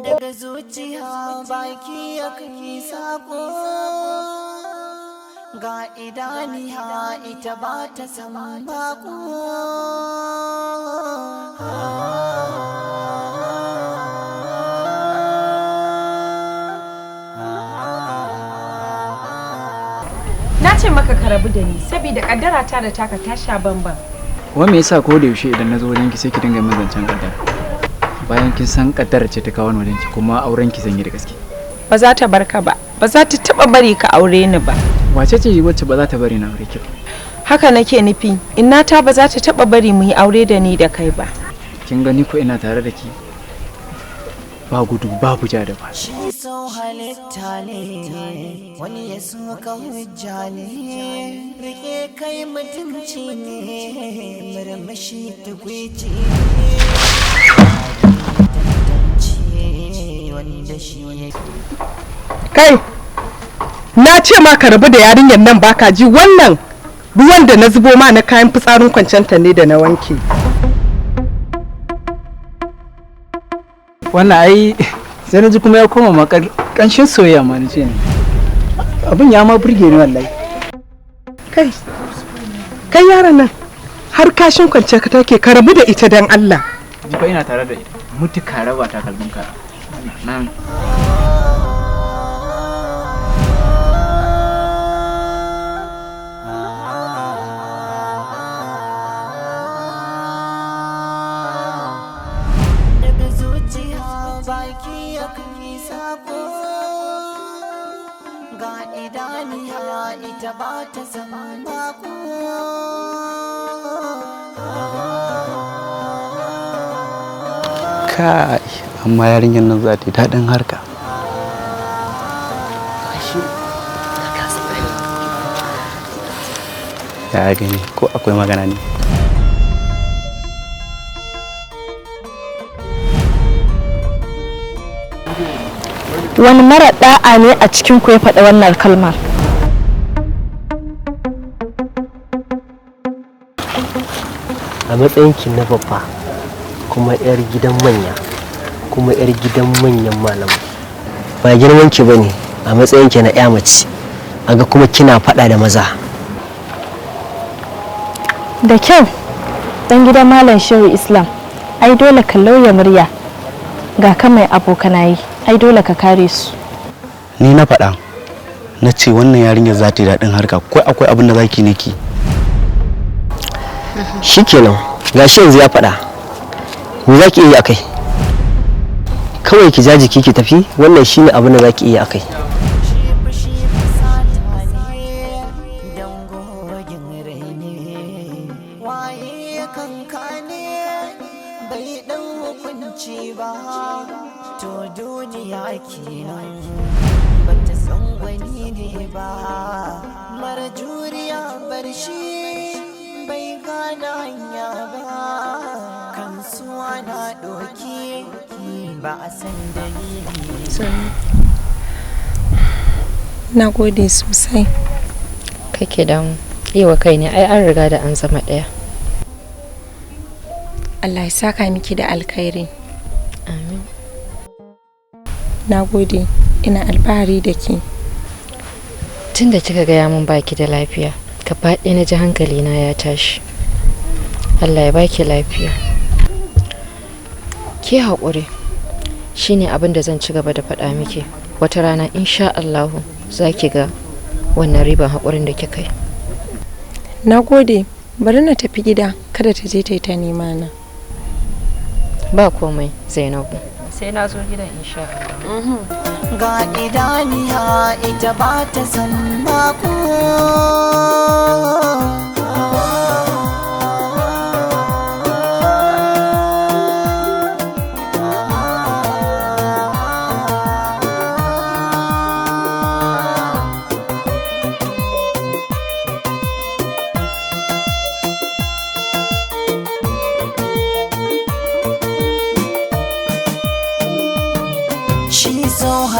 Daga zuciya baki ya kai sako, ga idaniya ita ba ta san bako. Na ce maka ka rabu da ni saboda kaddara ta da taka ta sha bamban. Wai me yasa ko da yaushe idan na zo wajen ki sai ki dinga min zancen kaddara? Bayan kin san kaddara ce ta kawo ni wajen ki, kuma auren ki zan yi da gaske. Ba za ta barka ba, ba za ta taba bari ka aure ni ba. Wace ce wacce ba za ta bari na aure ki ba? Haka nake nufi, innata ba za ta taba bari mu yi aure da ni da kai ba. Kin gani ko ina tare da ki, ba gudu babu ja da ba. Shi so halitta ne, wani ya so ka hujja ne, rike kai mutunci ne, murmushi tukwici ne, wanda shi ya Kai, na ce ma ka rabu da yarinyar nan, baka ji. Wannan ruwan da na zubo ma na kayan fitsarin kwancenta ne da na wanke. Wannan ai sai na ji kuma ya koma ma kanshin soyayya ma na ce ne. Abin ya ma burge ni wallahi. Kai, kai, yaron nan har kashin kwanciyar ka take, ka rabu da ita dan Allah. Ni fa ina tare da ita. Mutuka raba takalmin ka. Nan. Daga zuciya baki ya kai sako, ga idaniya ita ba ta zama bako. Kai, amma yarinyar nan za ta yi daɗin harka. Ya gani ko akwai magana ne? Wani mara da'a ne a cikin ku ya faɗi wannan kalmar? A matsayinki na babba, kuma 'yar gidan manya, kuma 'yar gidan manyan malamai, ba girman ki bane a matsayinki na 'ya mace aga kuma kina faɗa da maza. Da kyau, dan gidan Malam Shehu Islam, ai dole ka lauya murya. Ga ka mai abokanayi, ai dole ka kare su. Ni na faɗa, na ce wannan yarinyar za ta yi daɗin harka. Ko akwai abin da za ki niki? Shikenan, gashi yanzu ya faɗa, me za ki iya akai? Kawai ki ja jiki ki tafi. Wannan shine abin da za ki iya akai. Shi fushi fusata ne, dangogin rai ne, waye kanka ne bai ɗau hukunci ba. To duniya kenan, bata san gwani ne ba, mara juriya bar shi, bai gane hanya ba, kansuwa na ɗoki, ba a san dalili. Na gode sosai. Kake damu, yi wa kai ne, ai an riga da an zama ɗaya. Allah ya saka miki da alkhairi. Amin. Na gode, ina alfahari da ke. Tun da kika gaya min baki da lafiya, gaba ɗaya na ji hankalina ya tashi. Allah ya baki lafiya. Ke haƙuri shine abin da zan ci gaba da faɗa miki. Wata rana insha Allahu za ki ga wannan riban haƙurin da kika yi. Na gode, bari na tafi gida, kada ta je ta yi ta nema na. Ba komai, Zainabu, sai na zo gidan insha Allah. Ga idaniya ita ba ta san bako.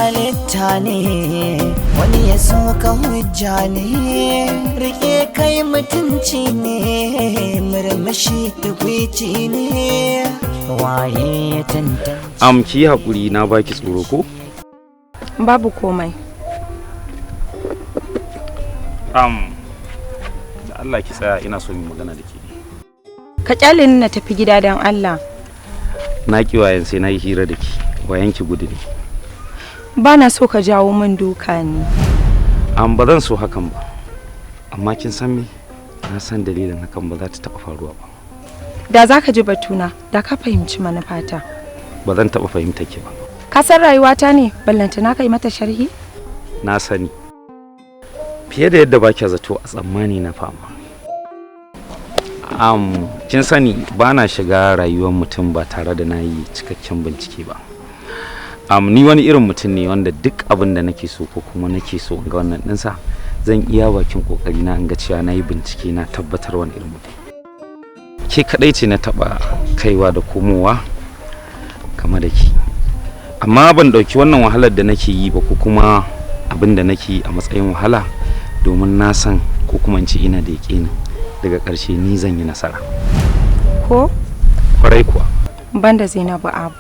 halitta ne, wani ya so ka hujja ne, rike kai mutunci ne, murmushi tukwici ne, waye ya tantance. Ki yi haƙuri, na baki tsoro ko? Babu komai. Da Allah ki tsaya, ina so mu magana da ke. Ka kyale ni na tafi gida don Allah. Na ki wayan sai na yi hira da ki. Wayan ki gudu ne. Ba na so ka jawo min duka ne. Ba zan so hakan ba. Amma kin san me? Na san dalilin hakan ba za ta taɓa faruwa ba. Da za ka ji batuna, da ka fahimci manufata. Ba zan taɓa fahimtar ki ba. Ka san rayuwata ne, ballantana ka yi mata sharhi? Na sani. Fiye da yadda ba kya zato a tsammani na fama. Kin sani ba na shiga rayuwar mutum ba tare da na yi cikakken bincike ba. Ni wani irin mutum ne wanda duk abin da nake so ko kuma nake so in ga wannan ɗinsa, zan iya bakin ƙoƙari na in ga cewa na yi bincike na tabbatar wani irin mutum. Ke kaɗai ce na taɓa kaiwa da komowa game da ke. Amma ban ɗauki wannan wahalar da nake yi ba ko kuma abin da nake yi a matsayin wahala, domin na san ko kuma in ce ina da yaƙinin daga ƙarshe ni zan yi nasara. Ko? Kwarai kuwa. Banda Zainabu Abu.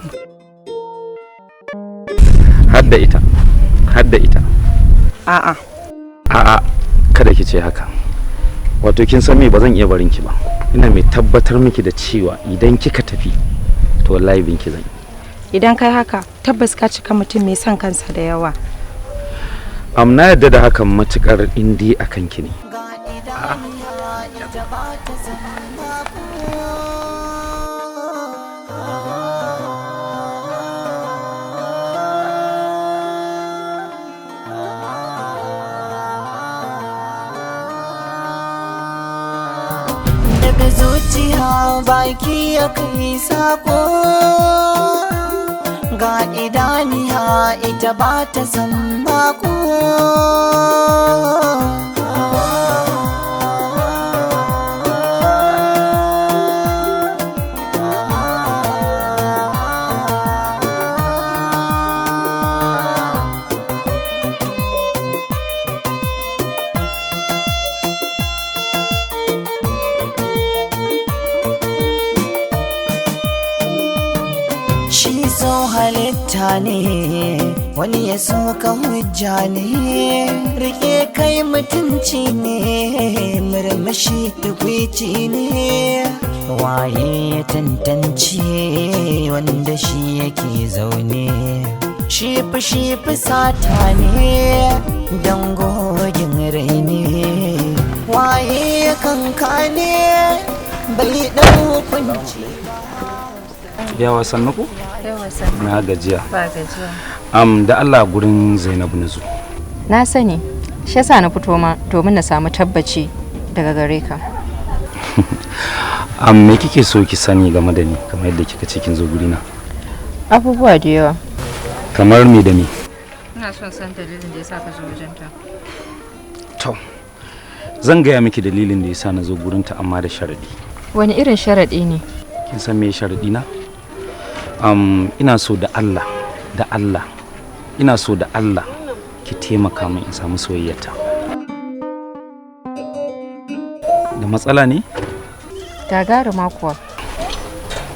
Har da ita, har da ita. A'a. A'a, kada ki ce haka. Wato kin san me, ba zan iya barin ki ba. Ina mai tabbatar miki da cewa idan kika tafi to wallahi binki zan yi. Idan kai haka, tabbas ka cika mutum mai son kansa da yawa. Na yarda da hakan matukar indi akan ki ne. Ga idaniya ita ba ta san bako. Daga zuciya baki ya kai sako, ga idaniya ita ba ta san bako. Shi so halitta ne, wani ya so ka hujja ne, rike kai mutunci ne, murmushi tukwici ne, waye ya tantance wanda shi yake zaune. Shi fushi fusata ne, dangogin rai ne, waye kankane bai ɗau hukunci. Yawa, sannu ku? Yawa, sannu. Na gajiya. Ba gajiya. Da Allah gurin Zainabu na zo. Na sani, shi yasa na fito ma domin na samu tabbaci daga gare ka. Me kike so ki sani game da ni kamar yadda kika ce kin zo gurina? Abubuwa da yawa. Kamar me da me? Ina son san dalilin da yasa ka zo wajenta. To, zan gaya miki dalilin da yasa na zo gurinta, amma da sharadi. Wani irin sharaɗi ne? Kin san me sharadi na? Ina so da Allah, da Allah, ina so da Allah ki taimaka min in samu soyayyarta. Da matsala ne? Gagaruma kuwa.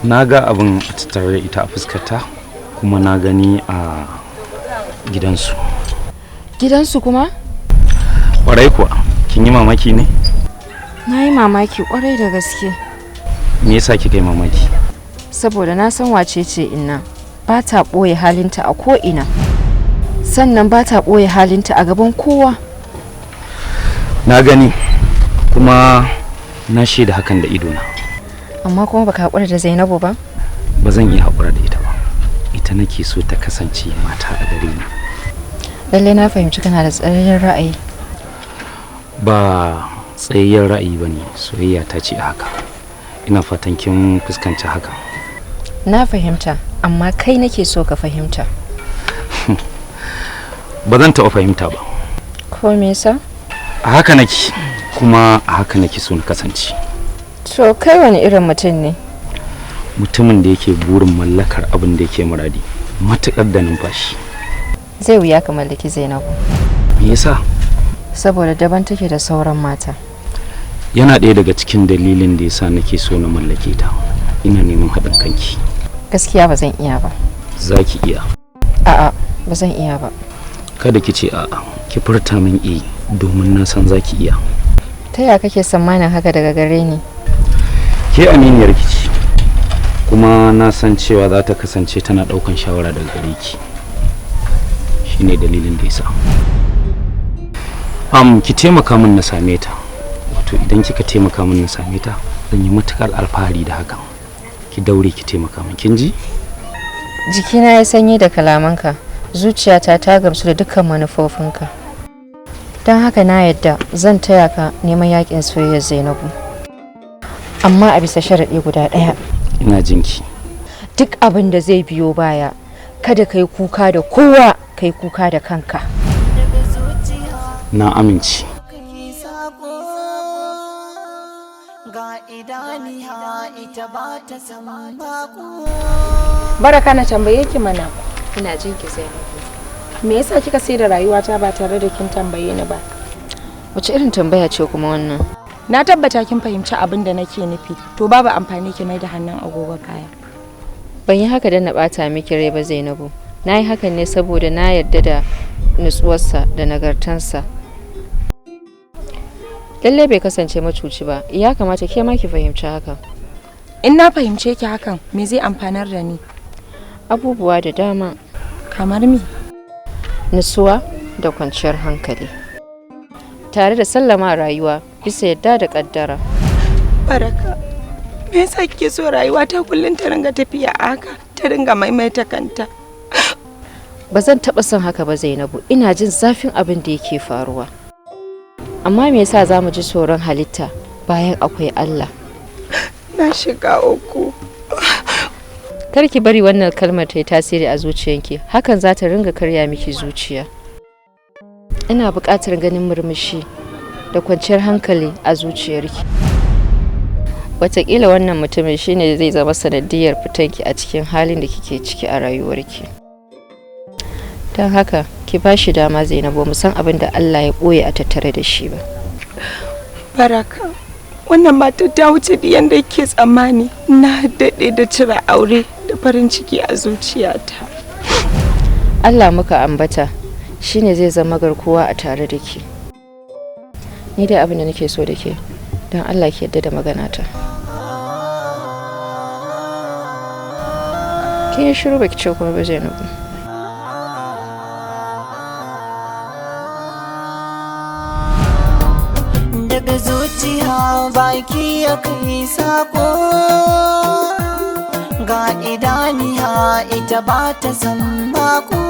Na ga abin a tattare da ita a fuskarta, kuma na gani a gidansu. Gidansu kuma? Kwarai kuwa, kin yi mamaki ne? Na yi mamaki kwarai da gaske. Me yasa kika yi mamaki? Saboda na san wace ce inna. Ba ta ɓoye halinta a ko'ina. Sannan ba ta ɓoye halinta a gaban kowa. Na gani kuma na shaida hakan da idona. Amma kuma baka haƙura da Zainabu ba? Ba zan iya haƙura da ita ba. Ita nake so ta kasance mata a gare ni. Lallai na fahimci kana da tsayayyen ra'ayi. Ba tsayayyen ra'ayi ba ne, soyayya ta ce a haka. Ina fatan kin fuskanci haka. Na fahimta, amma kai nake so ka fahimta. Ba zan taɓa fahimta ba. Ko me yasa? A haka nake, kuma a haka nake so na kasance. To kai wani irin mutum ne? Mutumin da yake burin mallakar abin da yake muradi, matuƙar da numfashi. Zai wuya ka mallaki Zainabu. Me yasa? Saboda daban take da sauran mata. Yana ɗaya daga cikin dalilin da yasa nake so na mallake ta. Ina neman haɗin kanki. Gaskiya ba zan iya ba. Za ki iya. A'a, ba zan iya ba. Kada ki ce a'a, ki furta min eh domin na san za ki iya. Ta ya kake tsammanin haka daga gare ni? Ke aminiyar ki ce. Kuma na san cewa za ta kasance tana ɗaukan shawara daga gare ki. Shine dalilin da yasa. Ki taimaka min na same ta. Wato idan kika taimaka min na same ta, zan yi matukar alfahari da hakan. Ki daure ki taimaka min, kin ji? Jikina ya sanyi da kalamanka, zuciyata ta gamsu da dukkan manufofinka. Don haka na yadda zan taya ka neman yakin soyayyar Zainabu. Amma a bisa sharaɗi guda ɗaya. Ina jinki. Duk abin da zai biyo baya, kada ka yi kuka da kowa, ka yi kuka da kanka. Na amince. Baraka, na tambaye ki mana. Ina jin ki, Zainabu. Me yasa kika sai da rayuwata ba tare da kin tambaye ni ba? Wace irin tambaya ce kuma wannan? Na tabbata kin fahimci abin da nake nufi. To babu amfani ki mai da hannun agogo kaya. Ban yi haka don na bata miki rai ba, Zainabu. Na yi hakan ne saboda na yarda da nutsuwarsa da nagartansa. Lallai bai kasance macuci ba, ya kamata ke ma ki fahimci haka. In na fahimce ki hakan, me zai amfanar da ni? Abubuwa da dama. Kamar me? Nutsuwa da kwanciyar hankali. Tare da sallama rayuwa bisa yadda da kaddara. Baraka, me yasa kike so rayuwa ta kullum ta ringa tafiya a haka, ta ringa maimaita kanta? Ba zan taɓa son haka ba, Zainabu, ina jin zafin abin da yake faruwa. Amma me yasa za mu ji tsoron halitta bayan akwai Allah? Na shiga uku. Kar ki bari wannan kalmar ta yi tasiri a zuciyanki, hakan za ta ringa karya miki zuciya. Ina buƙatar ganin murmushi da kwanciyar hankali a zuciyarki. Wataƙila wannan mutumin shine zai zama sanadiyar fitanki a cikin halin da kike ciki a rayuwarki. Don haka ki ba shi dama, Zainabu, mu san abin da Allah ya ɓoye a tattare da shi ba. Baraka, wannan matar ta wuce da yanda ke tsammani. Na daɗe da cire aure da farin ciki a zuciyata. Allah muka ambata, shine zai zama garkuwa a tare da ke. Ni dai abin da nake so da ke, don Allah ki yadda da maganata. Kin yi shiru baki ce kuma ba, Zainabu. Daga zuciya baki ya kai sako, ga idaniya ita ba ta san bako.